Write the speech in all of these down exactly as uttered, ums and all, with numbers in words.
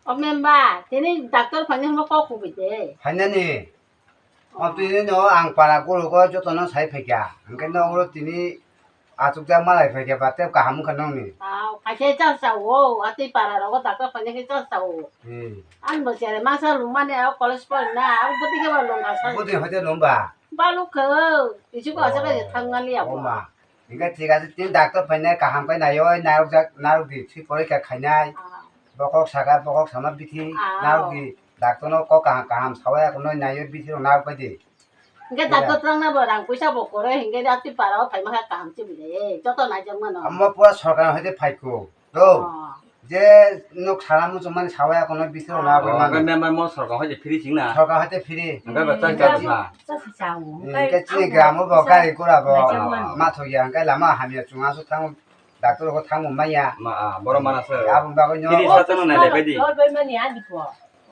O member, tini doctor phaina hwnba kok kubui de. Phainani. O tini no ang para guru go joto no sai phaikha. Hwnkhe no oro tini achukjak malai phaikha ba tei kaham wngkha nongni. Ah, phaikhe chance o, atwi para rogo doctor phaina khe chance o. Hmm. Ang bo chere masa lumani a college pori na, ang bwtwi khe ba lung asa. Bwtwi hoite lung ba. Baluk khe, isu ko asa khe thang ngali ya. Oh, bo. Ma. Hingke thik ase, tini doctor phainai kaham khe naioi, narwkjak, narwk di, twi porikha khainai. Ah. Bokhok saka, bokhok sama bithi, ah, narwk di, doctor no kok kaham, kaham sawi akhonoi naioi bithi rok narwk pai di. Hingke doctor twlangna bo rang puisa bo kwrwi, hingke atwi para o phaima khe kaham se bwle, joto naijak mano. Amo pura sorkar hoite phaikho. Do. Oh. Je nuk sana muchung mani sawi akhonoi bithi rok narwk pai mano. Hingke member mo sorkar hoite free sing na. Sorkar hoite free. Hingke ba chak chak na. Hingke chini gramo bo gari gura bo ma thok ya, hingke lama hamya chwng aswk thango, doctor bo thango manya. Ma, ah, borok mana se. Aboni bagwi no. Tini sa chano nai lai bai di.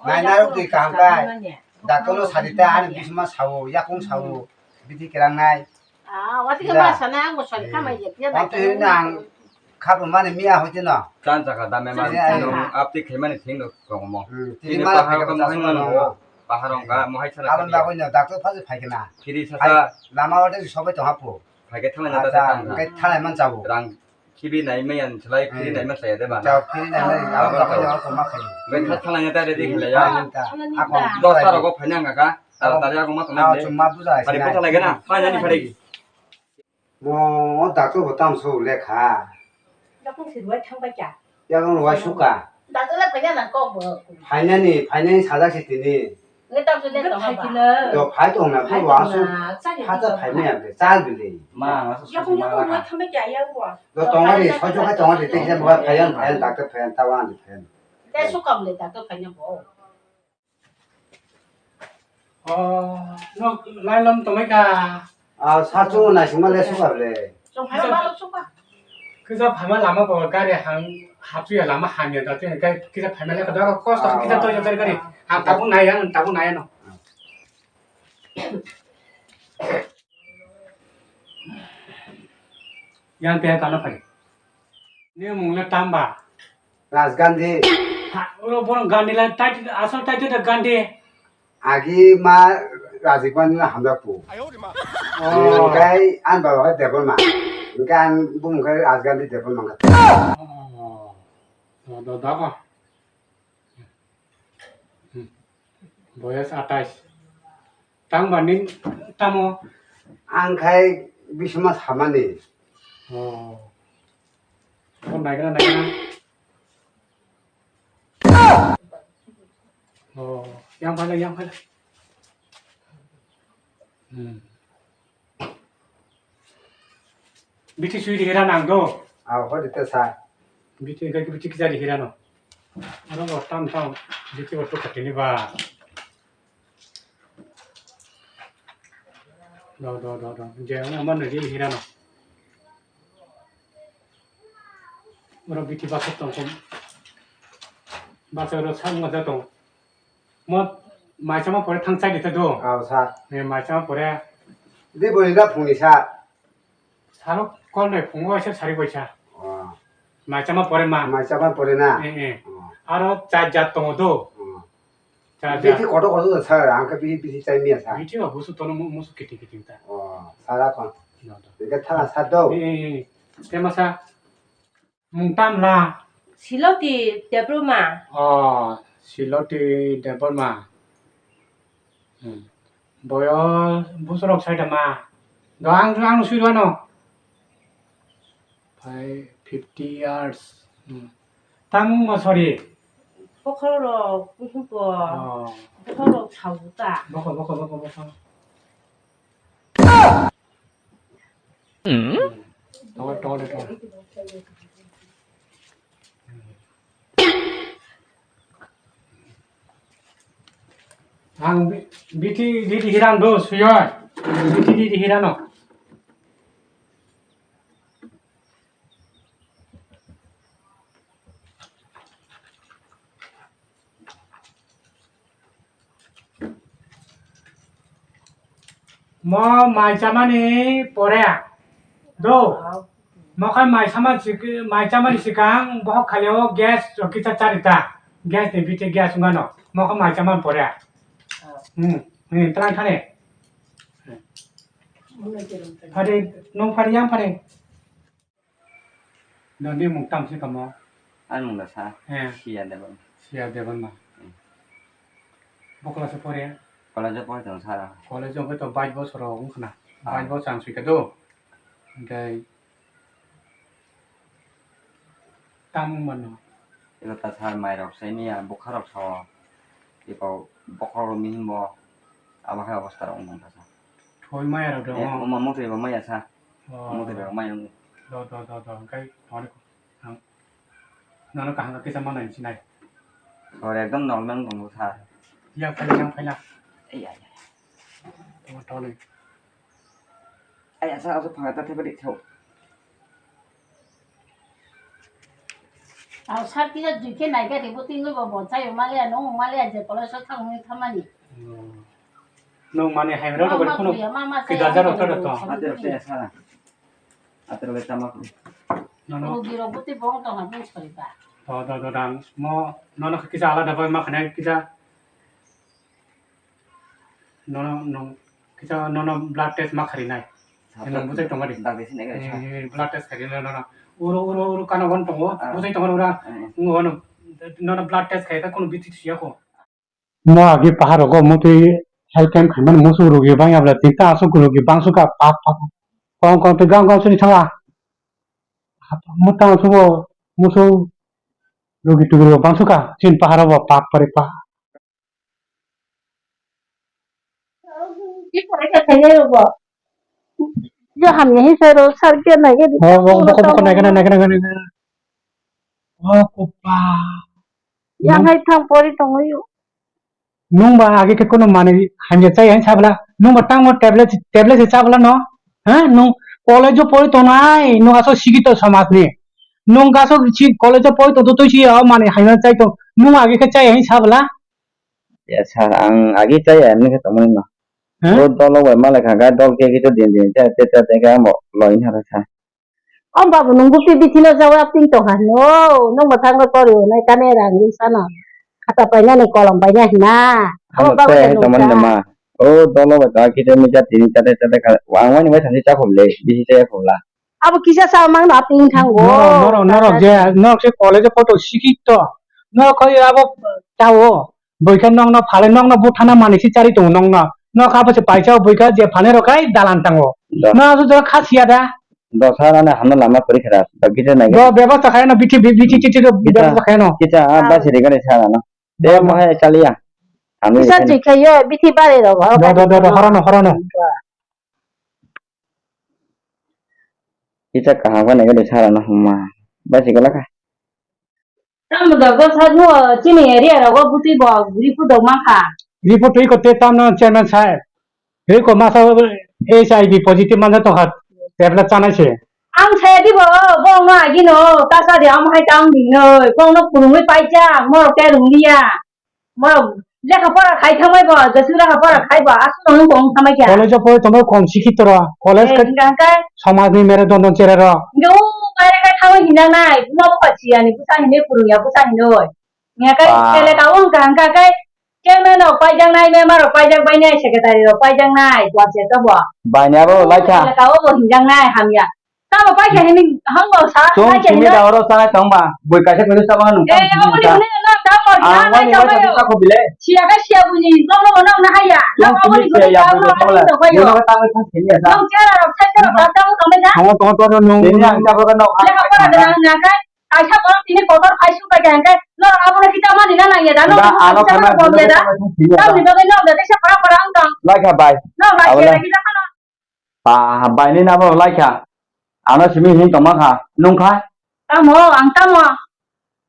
Nai narwk di kaham kai. Doctor no sadi ta ani bisma sao, yakung sao, bithi kelang nai. Ah, wati khe ma sana ang bo sani kamai ya. Wati na ang khabu mani miya hoite no. Chan chakha da member. Chan chakha. Apti khaimani thing no tongo mo. Hmm, tini tini mala pahar phai ko ka mohai chakha mano. Pahar ong ka mohai chara. Aboni bagwi no doctor phaji phai kena. Phiri sasa. Lama wate sobai tong hapu. Phai khe thanglai na ta tang. Hingke thanglai man chabo. Rang khibi nai maya chlai phiri nai man chaya de ba. Chao phiri nai man. Aboni bagwi no ko ma khai. Hingke thanglai na ta ready khlai ya. Ako dos ta rogo phai nang ka. Tara tari ako ma tong nai. Chuma buja. Pari puta lai gana. Phai nani phai. Mo, o doctor bo tamo so lekha. Yakung si ruwai thang bai kya? Yakung ruwai suka. Doctor le phaina nang kok bo. Phainani, phainani sajak si tini. Nge tam so le tong ba. Do phai tong na, phai bo asu. Phata phai me able, chal bile. Ma, asu. Yakung yakung ruwai thang bai kya ya bo. Do tong ari, sojo khai tong ari, tei kisa bo phai an, phai an, doctor phai an, tawa an phai an. Te sukam le doctor phaina bo. Oh, no, lai lom tongmai ka. Ah, sa chungo naisingma le suka le. Chwng phai ma balok suka. Kisa phaima lama bo gari hang hapsuya lama hamya da tei kai kisa phaima le kadaro kosto kisa to jadar gari. Ang tabuk nai ang tabuk nai no. Yang te kana phai. Ni mung le tamba. Raj Gandhi. Ha, oro bono Gandhi la title, asol title da Gandhi. Agi ma Rajiv Gandhi na hamjak pu. Oh. Hingkai an baba hai Debbarma. Hingkai an bumung khai Raj Gandhi Debbarma kha. Oh. Do, do, do, oh. Hmm. Boyas atais. Tang ba nin tamo? Ang khai bisma samani. Oh. Kon naikana, naikana. Oh, yang phala, yang phala. Hmm. Bithi sui dihira nang do. Aw, hodi te sa. Bithi kai bithi kisa dihira no. Aro bo tam tam bithi bo to khatini ba. Do do do do. Je ano man dihira no. Oro bithi basa tong kom. Basa oro sa ma ja tong. Mo mai sama pore thang chai dite do. Aw, sa. Ne mai sama pore. Di boi da phungni sa. Salo kol nai phungo waisa sari waisa. Oh. Mai chama pore ma. Mai chama pore na? Eh, eh. Oh. Aro char jat tongo do. Oh. Char jat. Bithi koto koto da sir, ang khe bithi, bithi chai miya sa. Bithi ba busu tono mu-, musu kiting kiting ta. Oh, sara kon. No, do. Ike thana sa do. Eh, eh, eh. Tema sa. Mung tam la? Siloti Debbarma. Oh, Siloti Debbarma. Hmm. Boyos busurok sai da ma. Do ang, ang sui dano. Phai fifty years. Hmm. Tang ma sorry. Bokhorok, bukhorok. Oh. Bokhorok sauta. Bokho, bokho, bokho, bokho. Tongo, tongo, tongo. Ang bi-, bithi, bithi hiran do suyo. Bithi, bithi hiran no. Mo mai chamani pore do. Mo khai mai sama sik-, mai chamani sikang bohok khaio gas rok kisa charita. Gas ni biti gas wngmano. Mokho mai chamani pore. Hmm. Hmm, tlang thani. Phadi, nung phadi yang phadi. Noni mung tam si kamo. Ani mung da sa. Eh. Siya Debon. Siya Debon ma. Hmm. Bo class pore. College pore tong sara. College pore to bais bosor wng khna. Ah. Bais bosor ang sui ka do. Hingke Tamung mano. Eba ta sar mai rok sai maya bukha rok sao. Eko bokhorok rok mihim bo. Abo hai obostha rok wng tong ta sa. Thoi maya rok dong. Eh, omo motoi bo maya sa. Oh. Motoi rok maya wng. Do, do, do, do. Hingke thoni ang nono kaham kisa manai sinai. Sor ekdom normal wng tongo sar. Ya, phaila, phaila. Ei, ai, ai. Thoni, thoni. Ai, asa, asa, phanga ta thepari thau. Ang sar kisa jui khe nai khe ribo tingwi bo bo chai ma le, nung ma le, je college o thang nung thamani. Hmm. Nung mani hai rok rok ma khunu thuya, ma, ma chai kida ang jaro jaro to to. Ate rok se sara. Ate rok le tama ko. Nono. Rugi rok buti bong tong ha bung sori ba. To, to, to, dang. Mo, nono kisa alada bai ma khanai kisa. Nono, nung, kisa nono blood test ma kharinai. Sa Nung bujai tongo di. Dak desi nai khe sa. Eh, blood test kharinai nono. Uro, uro, uro, kano gon tongo. Ah. Bujai tongo ura. Eh. Nung ono, nono blood test khai ka kono biti siya ko. Mo agi pahar rogo mutui health camp khaimani musu rugi bang abla tinta asuk rugi bang suka pak pak. Kong kong te gang gang suni thanga. Mutang subo musu rugi tugi bang suka chin pahar bo pak pari pak. Yo hamya hi sai ro sar khe nai khe. Oh, oh, boko, boko, nai khe, nai khe, nai khe, nai khe. Oh, kopa. Yang hai thang pori tongo yo. Nung ba age khe kono manwi hamya chai hai sabla. Nung ba tamo tablet, tablet se chabla no. Ha? Nung college o pori tongnai, nung aso sikito somaj ni. Nung gaso si college o pori tong twi si o manwi hamya chai tong. Nung age khe chai hai sabla. Ya sir, ang agi chaya, emni khe tongmani no. Huh? O dolo bai malai kha, gai dol khe khe to din din, cha, cha, cha, cha, khe amo loi hara sa. Om babu, nung bupi bithi no jawa ping tong ha, no, nung mwthang no tori nai kane rang ri sana. Khata paina ni kolom paina hina. Amo Amo babu tei le hai nung tongmani cha. No ma. O dolo bai ta khe to mi cha tini cha, cha, cha, cha, kha, ang wani bai thangsi cha khum le, bihi cha khum la. Abo kisa sa mang no aping thango. Norok, norok, norok je, norok se college o photo sikik to. Norok khoi abo tao. Boikha nokno phalai nokno buthana manwi se chari tongo nokno. Nok abo se paisa o boikha je phalai rok khai dalan tango. Da. No abo jora kha siya da. Dosa rani hamna lama kwrwi khera. Da kisa nai. Do bebasta khai no bithi, bithi, bithi, bithi, Kisa, bebasta khai no. Kisa a basi rigani sa rano. Da, De da. Mo hai chaliya. Hamni Kisa khai no. Jikha ye bithi bari rok. Do, do, do, do, horano, horano. Kisa kaham khe naikhe de sara no hwnma. Basi gala kha. Tamo da go sa no chini area rogo buti bo report dok ma kha. Report twi ko te tam no chairman saheb. Twi ko masa H I V positive manja tong kha tablet chanai se. Ang saya di bo, bo no agi no, ta sa de am hai tang di no, bo no kurungwi paijak, mo te rung liya. Borok lekha pora khai thamai bo, jesu lekha pora khai bo, aswk nang tong thamai kya. College o pori tongma kom sikhi toro, college Eh, ka hingka hingka. Somaj ni mere don don chere ro. Hingke o baire kai thamai hinang nai, buma bupha siya ni, busa hinwi purung ya, busa hinwi. Hingka kai Ah. Kele ka o hingka hingka kai, chairman rok paijak nai, member rok paijak bai nai, secretary rok paijak nai, bo je to bo. Bai ni abo lai kha. Kele ka o bo hinjak nai, hamya. Tamo paikha hini hangbo sa, Chwng paikha simi hino. Da oro sanai tong ba, bui kaisa kaisa sama nung Eh, tamo abo simi ni sa. Hini no tamo Ang hina wani nai wai tamo tamo yo. Tako bile. Siya ka siya buni, no no no na haya. Chwng Tamo simi abo ni siya ya tamo bui tamo tamo la. Tamo Bui yo. No tamo tamo simi ya sa. Tamo chera rok sai chera rok tamo tamo na. Tamo tamo tamo nung. Simi ang tamo ka no. Leka pora de nang na kai. Kaisa borok tini kotor khai su kai kai kai. No abo no kita mani na nang ya da. No Da no ano kita khana mani bom ya da. Simi ya Tamo sa. Ni bagwi no da kaisa pora pora ang tong. Lai kha bai. No lai Abo siya la. Kita mano. Ah, bai ni nabo lai kha. Ano simi hin tongma kha. Nung kha? Tamo, ang tamo.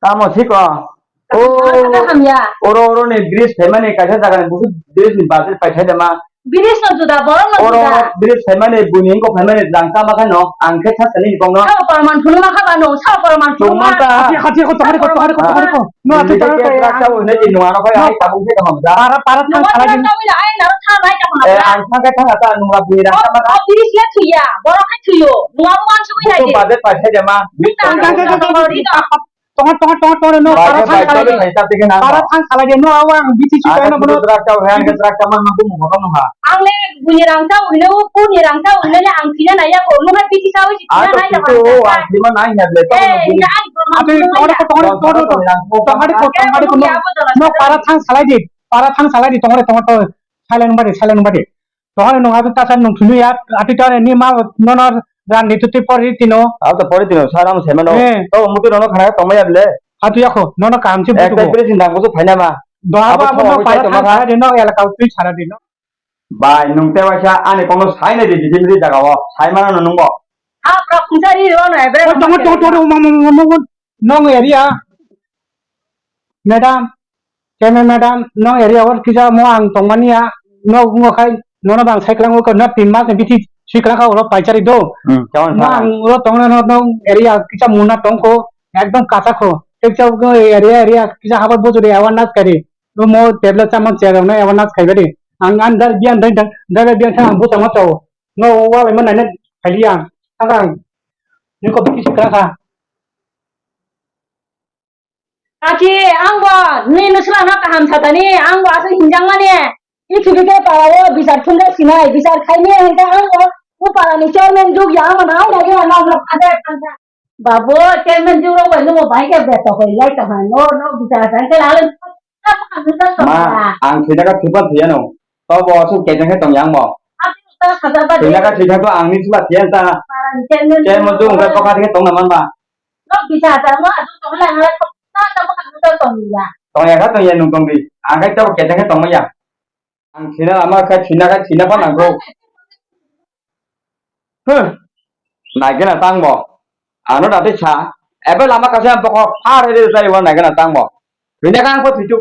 Tamo siko. Ang tamo hamya. Oro oro ni bridge phaimani kaisa jaga ni busu bridge ni budget paithai de ma. Bridge no juda, borok no Oro juda. Oro bridge phaimani buni ko phaimani jang tama kha no. Ang khe sa sani kong no. Sa porman phunu ma kha ba no, sa porman phunu ma. Tongma ta. Hati hati ko tongari ko tongari ko tongari ko. No, ati tara kaya. Kaya wala di nuwa ko ya, tabung se kaham da. Para, para thang khala din. Nuwa ta wala ai na tha nai ta kona. Eh, ang thang kai thang ta nuwa bini ra ta ma. Oh, bini sia thuya, borok hai thuyo. Nuwa mo ang sui nai. Ko badet pa se jama. Ni ta ang ta ta ta ta. Tongo, tongo, tongo, tongo, no, para thang salai di. Para thang salai di, no, awa ang B T C kaya no bono. Ang le buni rang ta ulo, puni rang ta ulo le ang tina na ya ko, no ha B T C awi tina na ya ko. Ang tina na ya le. Eh, tongo, tongo, tongo, tongo, tongo, no, para thang salai di, para thang salai di, tongo, tongo, tongo, silent badi, silent badi. Tohani nung atu tasa nung thulu ya, atu tare ni ma nono ran ni tuti pori tino. Abo to pori tino, sara mo semano. Eh. To muti nono khana tongma ya bele. Atu yako, nono kam si butu. Ekta pili sindang butu phaina ma. Doha abo ba abo no para thang sara di no, elaka tui sara di no. Bai, nung te waisa ani kono sai nai di, di, di jaga o, sai mana no nungbo. Ah, pra khungsari ro no, ebre. Tongo, tongo, tongo, ma, ma, ma, ma, ma. Nong area, madam, chairman madam, nong area o kisa mo ang tongmani ya, no, no khai, nono bang cycle ang ko na tin mas ni bithi sikla ka oro paisari do. Hmm, kawan no sa. Ang oro tongna no, nong area kisa muna tongko, ekdom kasa ko. Kisa area, area kisa habar bujuri awareness kari. No mo table chamon chair no awareness khai bari. Ang an dar bian dai dai dai bian sa ang buta ma tao. No wa ma nai na khai liya. Ang ang. Ni ko bithi sikla ka. Kaki, ang bo nini swlano kaham satani, ang bo aswk hinjakmani. I khibi khe para o bichar thumjak sinai, bichar khaini hwnkhe ang bo o para ni chairman juk ya, ang bo nang nai khe nang nang ada thangkha. Babu, chairman juk rok bai nungbo bahai khe beto koi lai tongha, no, no bichar sa khe lalo. Ma, ang thwinaka thwipan thwiyano. To bo aswk kejeng khe tong yang bo. Thwinaka thwikha to ang ni sula thiyan ta. Chairman juk wngkha kokha khe tong na man ba. Nok bisa ta mo adu tong la ngala ta ta mo kan ta tong ya. Tong ya kha tong ya nung tong di. Ang khai ta kete khe tong ya. Ang thina lama khai thina khai thina pa nang kho. Huh. Nai gana tang bo. Ano dati sa. Ebe lama kasa boko ar re sai wa nai gana tang bo. Bini kang ko thitu.